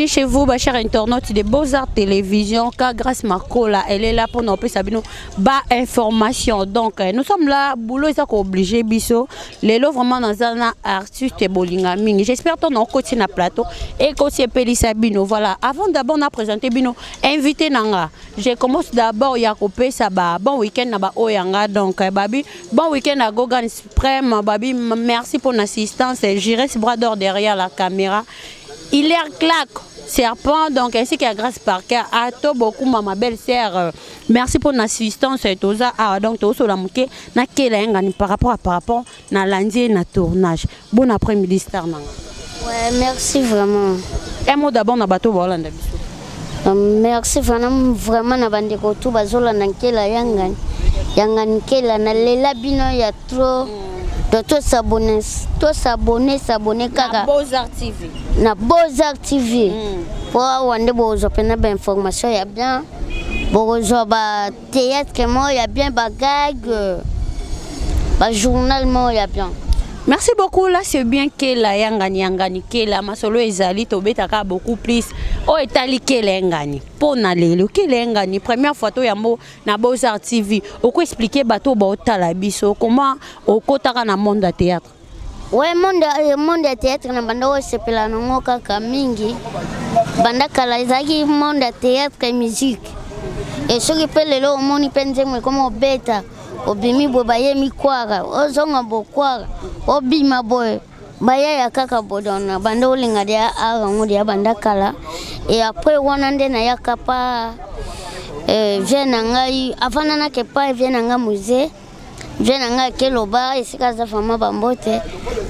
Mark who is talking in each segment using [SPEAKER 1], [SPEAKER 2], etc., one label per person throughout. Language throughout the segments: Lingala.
[SPEAKER 1] Bienvenue chez vous, bah, chers internautes de Beaux-Arts Télévision. Car Grâce Makola, elle est là pour nous bino ba information. Donc, nous sommes là, boulot est obligé biso. Lelo vraiment dans un artiste bolinga mingi. J'espère ton on na plateau et qu'on pelisa bino. Voilà. Avant d'abord on a présenté bino invité nanga. Je commence d'abord ya kopesa ba bon week-end na ba oyanga. Donc, babi bon week-end à Gogan Suprême, babi merci pour l'assistance. J'irai bras d'or derrière la caméra. Il est claque serpent, donc ainsi qu'à Grâce Parker ato beaucoup ma belle sœur, merci pour l'assistance. Toza ah donc tosola moke na kela yangani par rapport na landi na tournage. Bon après-midi, star nanga.
[SPEAKER 2] Ouais, merci vraiment.
[SPEAKER 1] Un mot d'abord na bato baolanda biso.
[SPEAKER 2] Merci vraiment, vraiment na bandeko tu bazolanda Nkela Yangani, Yangani Nkela, nalela bino ya trop. To tosabone, tosabone, sabone kaka.
[SPEAKER 1] Beaux-Arts TV.
[SPEAKER 2] Na Beaux-Arts TV, po awa nde bokozwa mpena bainformation ya bien, bokozwa bathéâtre moko ya bien, bagag, bajournal moko ya bien.
[SPEAKER 1] Merci beaucoup. Là, c'est bien Kela Yangani, Yangani Kela. Masolo ezali tobetaka beaucoup plus. O etali Kela Yangani. Pona lelo Kela Yangani première fois to yambo na Beaux-Arts TV. Oko expliquer bato ba otala biso comment okotaka na monde ya théâtre?
[SPEAKER 2] Ouais, monde ya théâtre, na banda osepela nango kaka mingi banda kala. Ezalaki monde ya théâtre, musique. E soki mpe lelo omoni mpe nzembo ekoma obeta, obimi boye, bayemi kwara, ozonga bokwara, obima boye, bayaya kaka bodona. Banda olinga dia art yango dia banda kala. E après wana nde nayaka pa vieux na ngai avandanaka epai vieux na ngai musée, vieux na ngai akeloba esika aza vraiment bambote.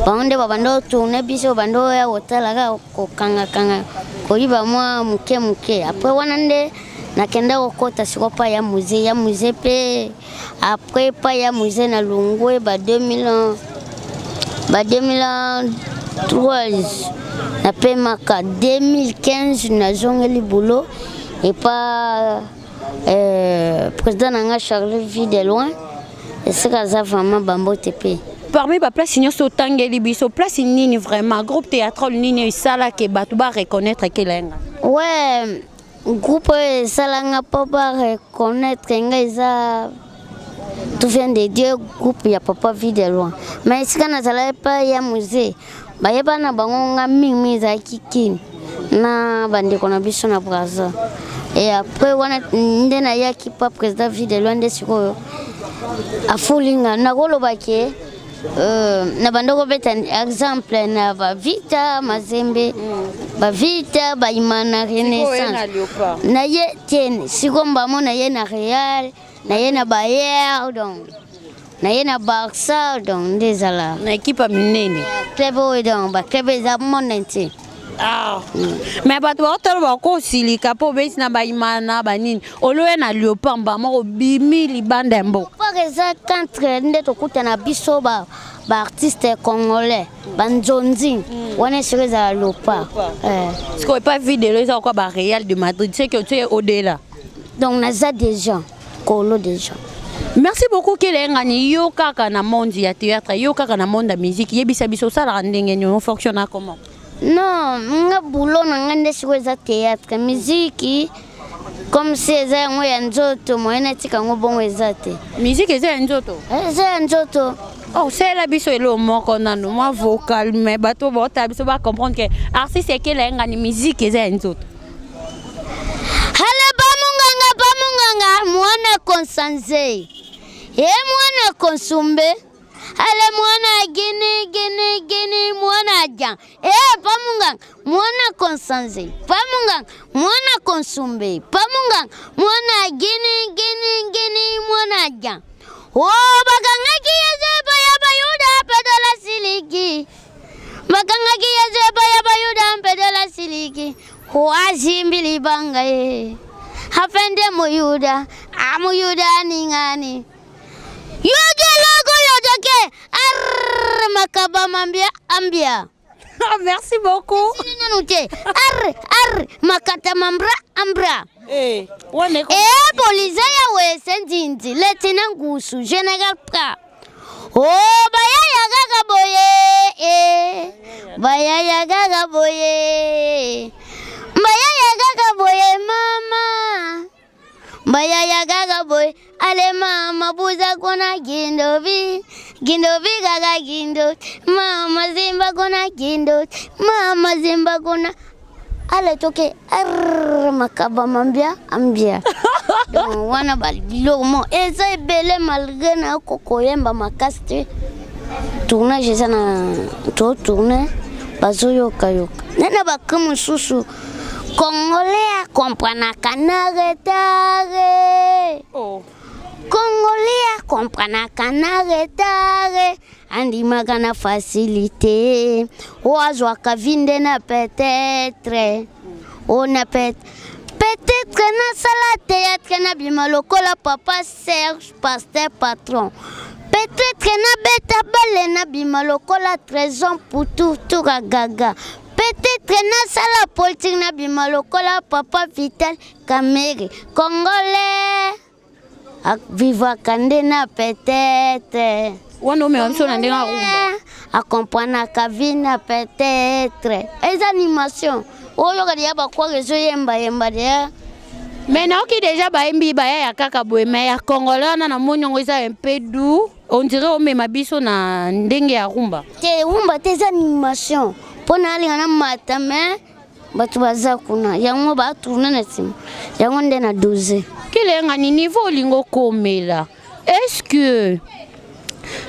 [SPEAKER 2] Bango nde babanda otourne biso, banda oya kotala kaka, kokangakanga, koyiba mwa moke moke. Après wana nde nakenda kokɔta siko pa ya musée, ya musée mpe. Après pa ya musée na lungwe ba 2000, ba 2003 napemaka. 2015 nazongeli boulot epa président na nga Charlie Vie de Loin, esika aza vraiment bambote mpe.
[SPEAKER 1] Parmi baplace nyonso otangeli biso, place nini vraiment, groupe théâtral nini esalaki bato bareconnaître Kela Yangani?
[SPEAKER 2] Ouais, groupe oyo esalanga mpo bareconnaître nga eza Tout vient de Dieu, groupe ya papa Vie de Loin. Mais esika nazalaki epai ya musée, bayeba na bango nga mingimingi ezalaki Kini na bandeko na biso na Braza. E après wana nde nayaki pa président Vie de Loin, nde sikoyo afulinga. Nakoloba ke na banda kobeta, exemple, na Bavita Mazembe, Bavita bayima na Renaissance na ye te. Siko mbamo na ye na Real, na ye na Bayer, donc na ye na Barça, donc nde ezala.
[SPEAKER 1] Na équipe ya minene.
[SPEAKER 2] Club oyo, donc baclub eza monde entier.
[SPEAKER 1] Ah. Mais bato baotala bakosilika mpo obeti na bayimana banini, oloye na Léopard, moko bimi libanda ya mboka.
[SPEAKER 2] Léopard eza contre nde tokutana biso baartiste congolais banzonzi wana, esiko ezala Léopard.
[SPEAKER 1] Sikoyo epa videlo eza kwa bareal de Madrid, c'est que otie au-delà.
[SPEAKER 2] Donc naza déjà kolo déjà.
[SPEAKER 1] Merci beaucoup, Kela Yangani. Yo kaka na monde ya théâtre, yo kaka na monde ya musique, yebisa biso osalaka ndenge nini, ofonctionne comment?
[SPEAKER 2] Non, nga boulot na nga nde sikoyo eza théâtre, musique comme si eza yango ya nzoto, moye natika yango bongo eza te.
[SPEAKER 1] Musique eza ya nzoto?
[SPEAKER 2] Eza ya nzoto.
[SPEAKER 1] Oh, osalela biso eloko moko nano, mwa vocal, mais bato baotala biso bacomprendre ke artiste Kela Yangani, musique eza ya nzoto.
[SPEAKER 2] Hale bamunganga, bamunganga mwana konsanze ye mwana konsumbe, ale mwana gini gini gini mwana jan e pamunganga mwana konsanze, pamunganga mwana konsumbe, pamunganga mwana gini gini gini mwana jan o bakangaki Yesu epai ya Bayuda mpe siliki, bakangaki Yesu epai ya Bayuda mpe siliki, wazimbi libanga ye afende Muyuda amuyuda ningani yokeloko yotoke ar makaba mambia ambia.
[SPEAKER 1] Merci beaucoup.
[SPEAKER 2] Nanu te ar ar makata mambra ambra.
[SPEAKER 1] Eh, wana
[SPEAKER 2] e polise ya wese nzinzi letina ngusu général pra o bayaya kaka boye, e bayaya kaka boye. buza kuna gindobi gindobi kaka gindo mama zimba kuna gindo mama zimba kuna ale toke arr makaba mambia ambia. Donc wana babiloko mo eza ebele malgré nako koyemba makasi te. Tournage eza na totourne, bazoyokayoka nde na bacri mosusu. Congolais akompranaka na retard.
[SPEAKER 1] Oh.
[SPEAKER 2] Congolais akompranaka na retard, andimaka na facilité, oyo azwaka vi nde na peut-être, oyo na peut-être nasala théâtre, nabima lokola papa Serge, pasteur patron. Peut-être nabeta bale, nabima lokola Trésor Putu Tuka Gaga. Peut-être nasala politique, nabima lokola papa Vital Kamerhe. Congolais avivaka nde na peut-être.
[SPEAKER 1] Wana omema biso na ndenge ya rumba.
[SPEAKER 2] Akompranaka vi na peut-être. Eza animation oyoka deya, bakwaka ezoyembayemba deya.
[SPEAKER 1] Mais naoki déjà bayembi bayaya kaka boye, mais ya congolais wana namoni yango eza un peu doux, on dirait omema biso na ndenge ya rumba.
[SPEAKER 2] Te, rumba te, eza animation mpo na alinga na mata, mais bato baza kuna, yango batourne na nsima, yango nde na dose.
[SPEAKER 1] Kelengani, niveau olingi okomela, est ce que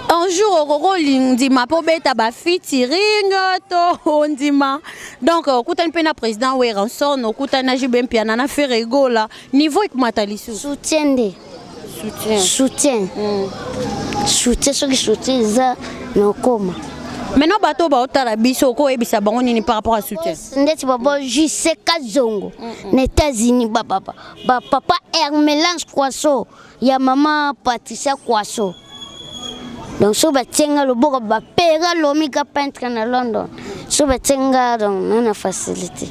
[SPEAKER 1] un jour okoki olindima mpo obeta bafeaturing to ondima? Donc okutani mpe na président Werrason, okutani na JB Mpiana, na Ferre Gola, niveau ekomata lisusu?
[SPEAKER 2] Soutien nde.
[SPEAKER 1] Soutien.
[SPEAKER 2] Soutien, soutien. Soki soutien eza, na okoma.
[SPEAKER 1] Maintenant bato baotala biso, okoyebisa bango nini par rapport à soutien?
[SPEAKER 2] Ndeti baba JCK Zongo na États-Unis, bababa bapapa Hermelange Kwaso ya mama Patricia Kwaso. Donc so batienga loboko, bapera lomika peintre na London, so batienga, donc na na facilité.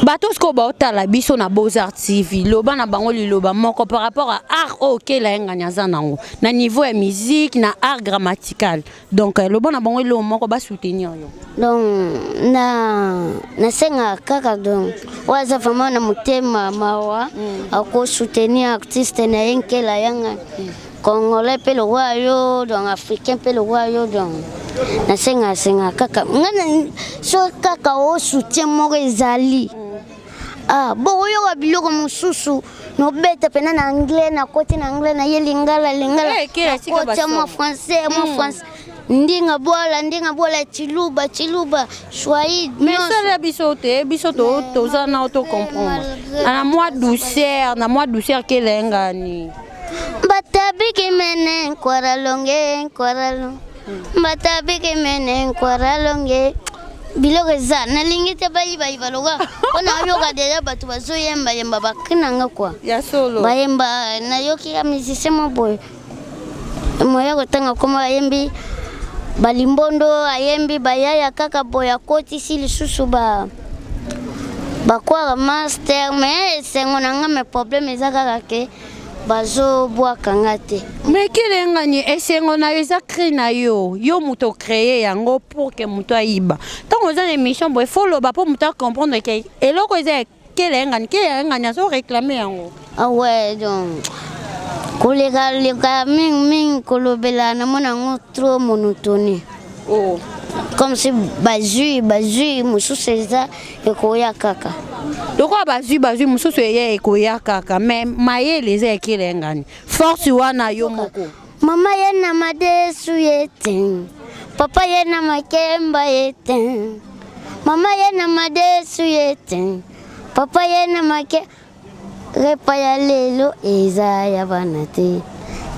[SPEAKER 1] Bato sikoyo baotala biso na Beaux-Arts TV, loba na bango liloba moko par rapport à art oyo Okela ye ngani aza nango na niveau ya musique, na art grammatical. Donc loba na bango eloko moko basoutenir yo.
[SPEAKER 2] Donc na nasengaka kaka, donc oyo aza vraiment na motema mawa akosoutenir artiste na ye Nkela Yanga, congolais mpe lokola yo, donc africain mpe lokola yo. Donc nasengaka sengaka kaka nga so kaka o soutien moko ezali. Ah, bokoyoka biloko mosusu nobeta mpena na anglais, nakoti na anglais, naye lingala lingala.
[SPEAKER 1] Eh, kela tika.
[SPEAKER 2] Nakotia mwa
[SPEAKER 1] basomo.
[SPEAKER 2] Français, mwa français, ndinga bwala, ndinga bwala, chiluba chiluba, swahili.
[SPEAKER 1] Mais
[SPEAKER 2] nyonso.
[SPEAKER 1] Sala biso te, biso toza na tocomprendre na mwa douceur, na mwa douceur kelengani.
[SPEAKER 2] Batabiki mene nkwaralonge nkwaralo, batabiki mene nkwaralonge. Biloko eza nalingi te bayibayiba loka mpo nayoka deja bato bazoyembayemba bacri nanga kua.
[SPEAKER 1] Ya solo.
[SPEAKER 2] Bayemba, nayoki ya musicien mo boye moya kotanga koma, ayembi balimbondo, ayembi bayaya kaka boye, akotisi lisusu ba bakwaka master. Mais esengo na nga, mais problème eza kaka ke bazobwaka nga te.
[SPEAKER 1] Mais kelengani, esengo na yo eza cri na yo, yo moto ocréer yango pour que moto ayiba. Ntango oza na émission boye, faut loba mpo moto acomprendre ke eloko eza ya kelengani, kelengani azoréclame yango.
[SPEAKER 2] Ah ouais, donc kolekaleka mingimingi, kolobela namona yango trop monotone.
[SPEAKER 1] Oh.
[SPEAKER 2] Comme si bazwi bazwi mosusu eza ekoya kaka.
[SPEAKER 1] Lokola bazwi bazwi mosusu eye ekoya kaka, mais mayele eza ya kelengani, force wana yo moko.
[SPEAKER 2] Mama ye na madesu ye te, papa ye na makemba ye te. Mama ye na madesu ye te, papa ye na make. Repas ya lelo eza ya bana te,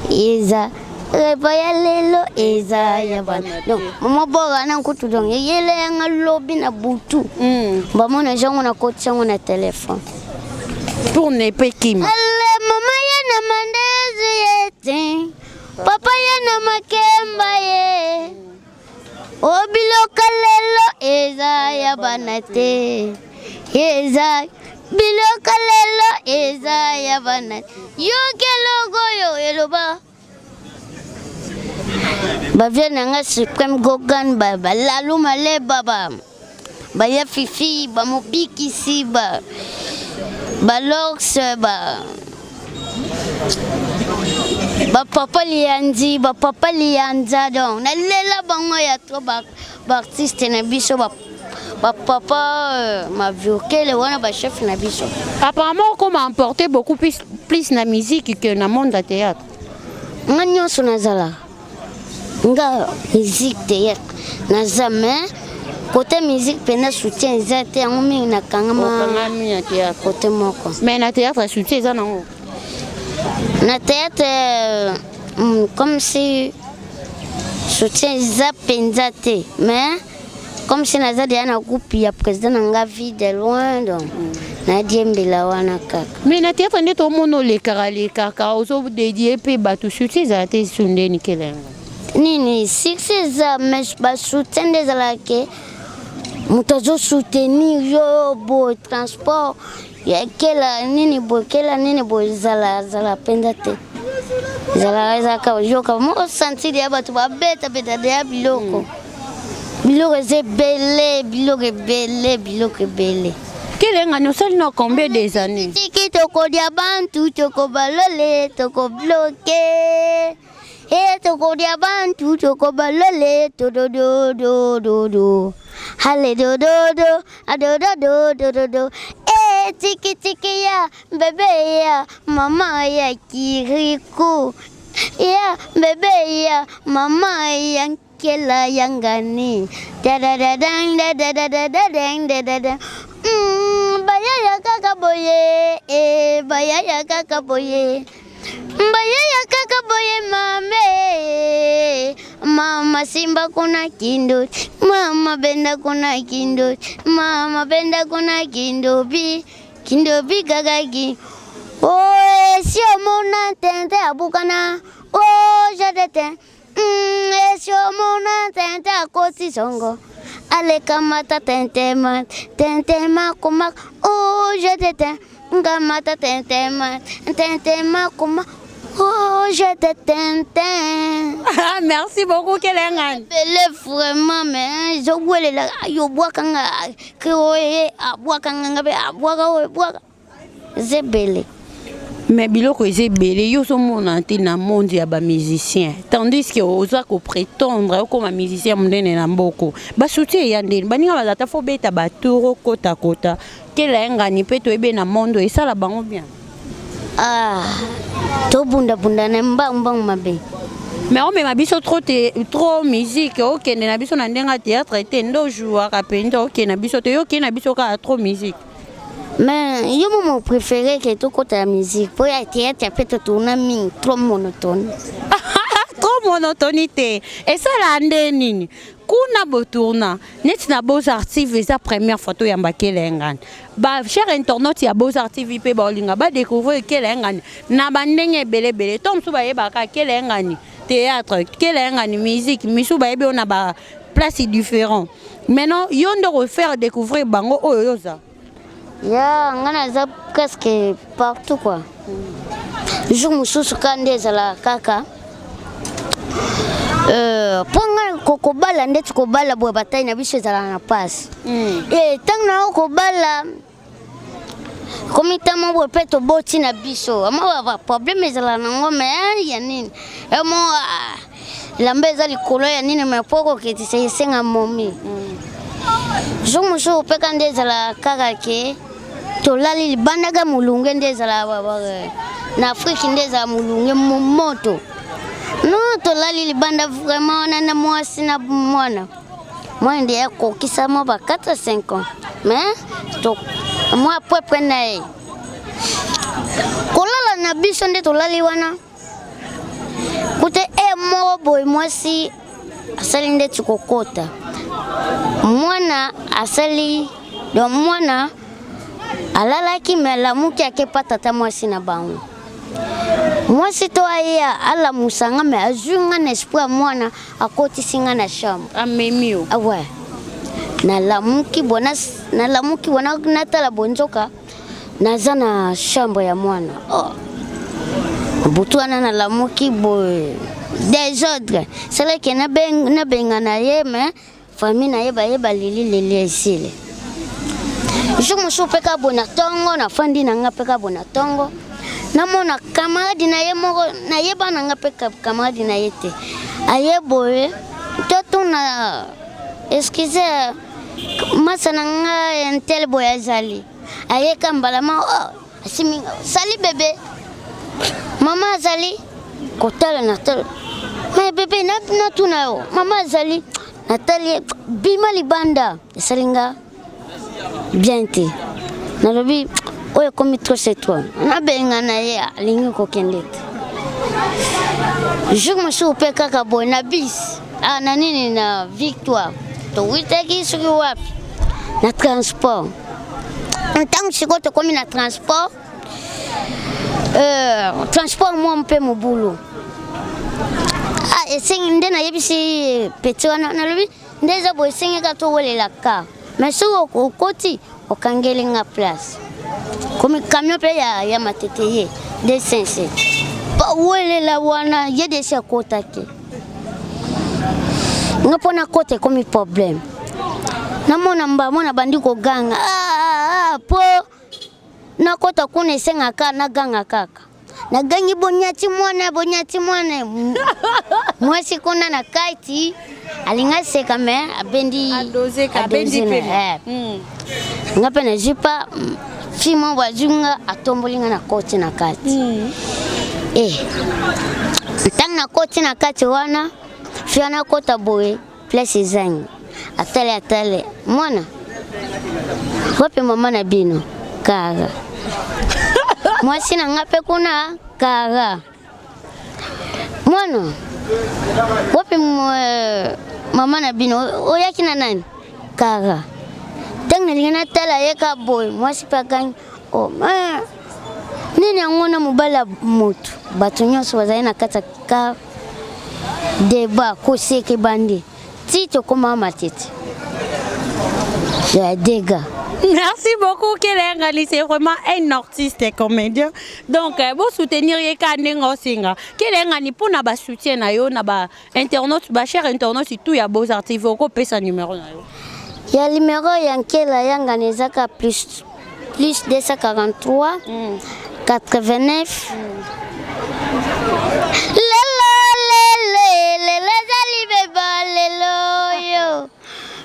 [SPEAKER 2] eza repas ya lelo eza ya bana. Donc mama boka na nkutu, donc eyele yanga lobi na butu. Bamona jango nakotisa yango na telefone.
[SPEAKER 1] Pour ne pe kima.
[SPEAKER 2] Ale mama ye na mandezu ye te, papa ye na makemba ye. O biloko lelo eza ya bana te, eza biloko lelo eza ya bana te. Yoki eloko oyo eloba bavie na nga Supreme Gogan, balalu maleba, ba baya fifi, bamobikisi, ba balox, ba. Bapapa Liyanzi, bapapa Liyanza, donc nalela bango ya trop, baartiste na biso, bapapa Maviokele wana, bachef na biso.
[SPEAKER 1] Apparemment okoma emporté beaucoup plus na musique que na monde ya théâtre.
[SPEAKER 2] Nga nyonso nazalaka, nga musique, théâtre naza, mais côté musique mpenza soutien eza te, yango mingi nakangama.
[SPEAKER 1] Okangami na théâtre.
[SPEAKER 2] Côté moko.
[SPEAKER 1] Mais na théâtre soutien eza nango?
[SPEAKER 2] Na théâtre, comme si soutien eza mpenza te, mais comme si naza deya na groupe ya président na nga Vie de Loin, donc nadiembela wana kaka.
[SPEAKER 1] Mais na théâtre nde tomona olekaka lekaka, ozodedie mpe bato, soutien ezala te su ndeni kela yango?
[SPEAKER 2] Nini, succès eza, mais basoutien nde ezalaka ke moto azosoutenir yo boye, transport ya kela nini boye, kela nini boye, ezala ezala mpenza te. Ezalaka, ezalaka yoka moko sentir ya bato babetabeta deya biloko, biloko eza ebele, biloko ebele, biloko ebele.
[SPEAKER 1] Kelengani osali na combien des années?
[SPEAKER 2] Tiki tokodia bantu, tokobalole, tokobloquer e, tokodia bantu, tokobalole, todododododo, hale dododo adodododododo e, tiki tiki ya bebe ya mama ya Kiriku ya bebe ya mama ya Nkela ya ngani, dadadadang dadadadadang dadada. Bayaya kaka boye e, bayaya kaka boye, bayaya kaka boye, mame mama simba kuna kindo, mama benda kuna kindo, mama benda kuna kindobi, kindobi kakaki o esi omona tente abukana o jadete. Esi omona tente akoti songo, alekamata tentema tentema koma o jadete, ngamata tentema tentema koma o jete tenten.
[SPEAKER 1] Merci beaucoup, Kelengani.
[SPEAKER 2] Ebele vraiment, mais ezobwelela yo bwakanga ke oye abwakanga nga mpe abwaka oyo bwaka, eza ebele.
[SPEAKER 1] Mais biloko eza ebele, yo ozomona te na monde ya bamusicien, tandis que oza koprétendre okóma musicien monene na mboko, basoutien eya ndeni? Baninga baza ta fo beta batour okotakota, kela ye ngani mpe toyebi na monde esala bango bien.
[SPEAKER 2] Ah, tobundabunda na mbangumbangu mabe.
[SPEAKER 1] Mais omema biso trop te, trop musique, okende na biso na ndenge ya théâtre te, nde ojouaka mpenza, okende na biso te, yo okende na biso kaka trop musique.
[SPEAKER 2] Mais yo momo préféré ke tokɔta ya musique, mpo ya théâtre mpe totourna mingi, trop monotone.
[SPEAKER 1] Trop monotonie te, esala nde nini kuna botourna neti na Beaux-Arts TV? Eza première fois toyamba Kela Engani. Bachers internaute ya Beaux-Arts TV mpe baolinga badécouvrir Kela Engani na bandenge ebelebele. To mosusu bayebaka Kela Engani théâtre, Kela Engani musique, misusu bayebi oyo na baplace différent. Maintenant yo nde kofaire découvrir bango oyo yo oza.
[SPEAKER 2] Ya nga naza presque partout quoi. Jour mosusu ka nde ezalaka kaka mpo nga kobala ndeti kobala boye, batai na biso ezalaka na mpasi. Ntango na yo kobala komi tama boye mpe toboti na biso, ama baproblème ezalaka nango, mais ya nini emo elamba eza likolo ya nini, mais mpo koketisa esenga momi. Jour mosusu mpe ka nde ezalaka kaka ke tolali libandaka molunge, nde ezalaka na Afrike, nde ezala molunge moto no, tolali libanda vraiment wana na mwasi na mwana, mwana nde akokisa mwa ba 4 5 ans, mais to mwa prepre na ye kolala na biso nde tolali wana kute e moko boye, mwasi asali ndeti kokota, mwana asali, donc mwana alalaki, mais alamuki akepa tata mwasi na bango, mwasi to aya alamusa nga, mais azwi nga na esprit ya mwana, akotisi nga na chambre.
[SPEAKER 1] Amemi yo?
[SPEAKER 2] Ah ouais, nalamuki bo nalamuki bo natala bonzoka naza na chambre ya mwana. Oh. Butu wana nalamuki boye, désordre salaki, nabenga na ye, mais famille na ye bayeba lili lili esili. Jour mosusu mpe ka boye na ntongo, nafandi na nga mpe ka boye na ntongo. Namona camarade na ye moko, nayeba na nga mpe camarade na ye te. Aye boye, totuna excuse masa na nga intel boye azali. Aye ka mbala ma oh, asimi sali bebe. Mama azali kotala na tala. Mais bebe natuna yo, mama azali natali bima libanda esali nga bien te. Nalobi oyo ekomi trop c'est trop. Nabenga na ye alingi kokende te. Jour mosusu mpe kaka boye na bis ah, na nini na victoire towitaki soki wapi na transport. Ntango sikoyo tokomi na transport transport mwa mpe mobulu. Ah, esengi nde nayebisi petit wana, nalobi nde eza boye, esengi kaka towelela car, mais soki okoti okangeli nga place komi camion mpe ya matete ye nde sense bawelela wana ye desi akotaki nga mpo nakota ekomi problème. Namona mbamo nabandi koganga ah, ah, po nakota kuna esengaka naganga kaka. Nagangi bonyati mwana, bonyati mwana. Mwasi kuna na kati alinga seka me abendi
[SPEAKER 1] abendi
[SPEAKER 2] pe. Nga mpe nazwi pa fi moko azwi nga atomboli nga na koti na kati. Ntango nakoti na kati wana fi wana akota boye place ezangi atale atale mwana wapi mama na bino kara mwasi na nga mpe kuna kara mwana wapi mama na bino oyaki na nani kara. Ntango nalingi natala ye ka boye mwasi mpe agangi oh, nini yango na mobali ya motu. Bato nyonso bazali na kati ya car débat koseka ebandi ti tokóma matete ya dégâts.
[SPEAKER 1] Merci beaucoup Kele Ngani, c'est vraiment un artiste et comédien. Donc, vous soutenir ye ka ndenge osenga. Kele Ngani pour na ba soutien na yo na ba internaute, ba cher internaute tout ya Beaux Arts TV ko pesa numéro na yo.
[SPEAKER 2] Ya numéro ya Nkela ya Ngani ezaka plus 243 89 lelo lele lelo ezali beba lelo yo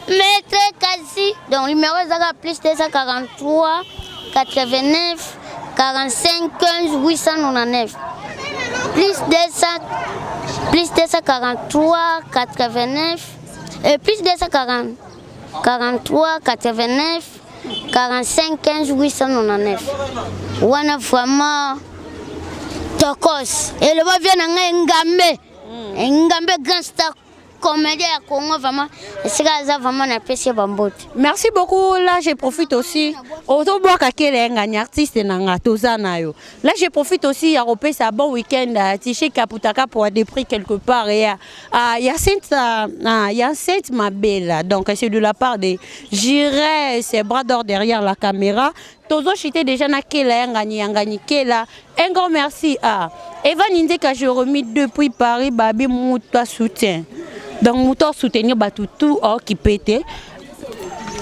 [SPEAKER 2] maître kasi. Donc numéro ezaka plus 243 89 45 15 899 plus 200 plus 243 89 et plus 240 43 89 45 15 899 wana vraiment tokos eloba vie na ngai Ngambe Ngambe grand star comédien ya Congo vraiment esika aza vraiment napesi ye bambote.
[SPEAKER 1] Merci beaucoup. Là, je profite aussi. Ozobwaka Kele Ngani artiste nanga toza na yo. Là, je profite aussi ya kopesa bon week-end à Tiché Kaputaka pour des prix quelque part et à Yacinthe Yacinthe Mabela. Donc c'est de la part de J'irai, c'est bras d'or derrière la caméra. Tozo chité déjà na Kela Ngani Yangani Kela. Un grand merci à Eva Nindeka Jérémy depuis Paris Babi Mouta soutien. Donc Mouta soutenir bato tout occupé te.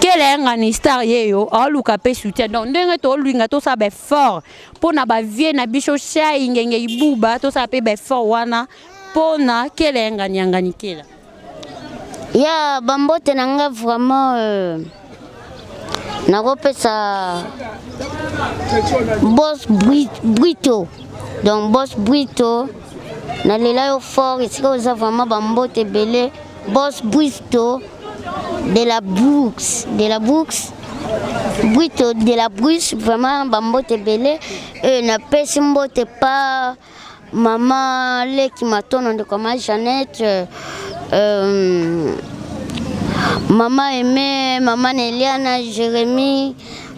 [SPEAKER 1] Kele Ngani star ye yo aluka pe soutien. Donc ndenge tolinga tosala ba effort mpona bavie na biso shai ngenge ibuba tosala pe ba effort wana mpona Kele Ngani Yangani Kela.
[SPEAKER 2] Ya bambote na nga vraiment nakopesa boss Brito. Donc boss Brito nalela yo fort esika oza vraiment bambote ebele. Boss Brito de la Brooks, de la Brooks, Brito de la Bruce vraiment bambote ebele. Napesi mbote pa mama leki matono ndeko ma Jeannette, mama Aimé, mama Neliana, Jérémie,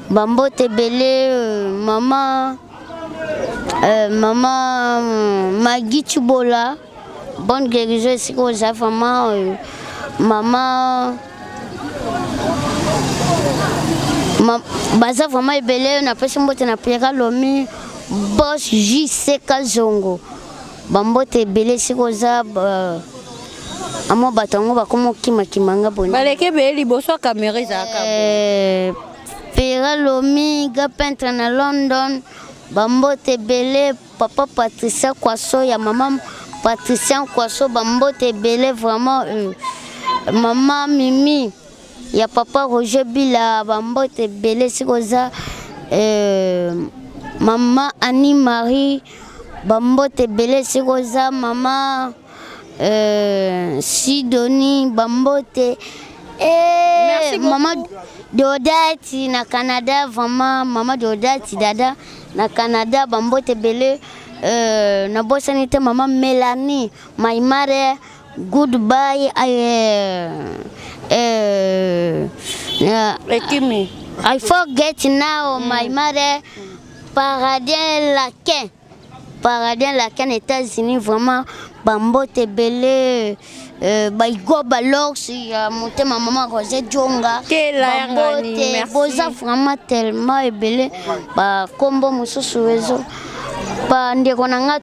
[SPEAKER 2] bambote ebele, mama Magui Chibola, bonne guérison esika oza vraiment, mama baza vraiment ebele. Napesi mbote na Pierre Lomi, boss JC Kazongo, bambote ebele esika oza. Amo bato yango bakoma okimakima nga boni.
[SPEAKER 1] Baleki ebele liboso ya caméra ezalaka.
[SPEAKER 2] Pierre Lomi ga peintre na London. Bambote ebele papa Patricia Kwaso ya mama Patricia Kwaso, bambote ebele vraiment. Mama Mimi ya papa Roger Bila, bambote ebele sikoyo oza. Mama Annie Marie, bambote ebele sikoyo oza. Mama Sidoni, bambote.
[SPEAKER 1] Merci beaucoup.
[SPEAKER 2] Mama Dodati na Canada, vraiment mama Dodati dada na Canada, bambote ebele. Nabosani te mama Mélanie Maimare, goodbye.
[SPEAKER 1] Ekimi.
[SPEAKER 2] I forget now my mother, Paradin Laquin, Paradin Laquin, États-Unis, vraiment bambote ebele. Baigo Balox ya motema, mama Rosé Djonga.
[SPEAKER 1] Kela yangani,
[SPEAKER 2] bambote.
[SPEAKER 1] Merci.
[SPEAKER 2] Boza vraiment tellement ebele, bakombo mosusu ezo bandeko na nga.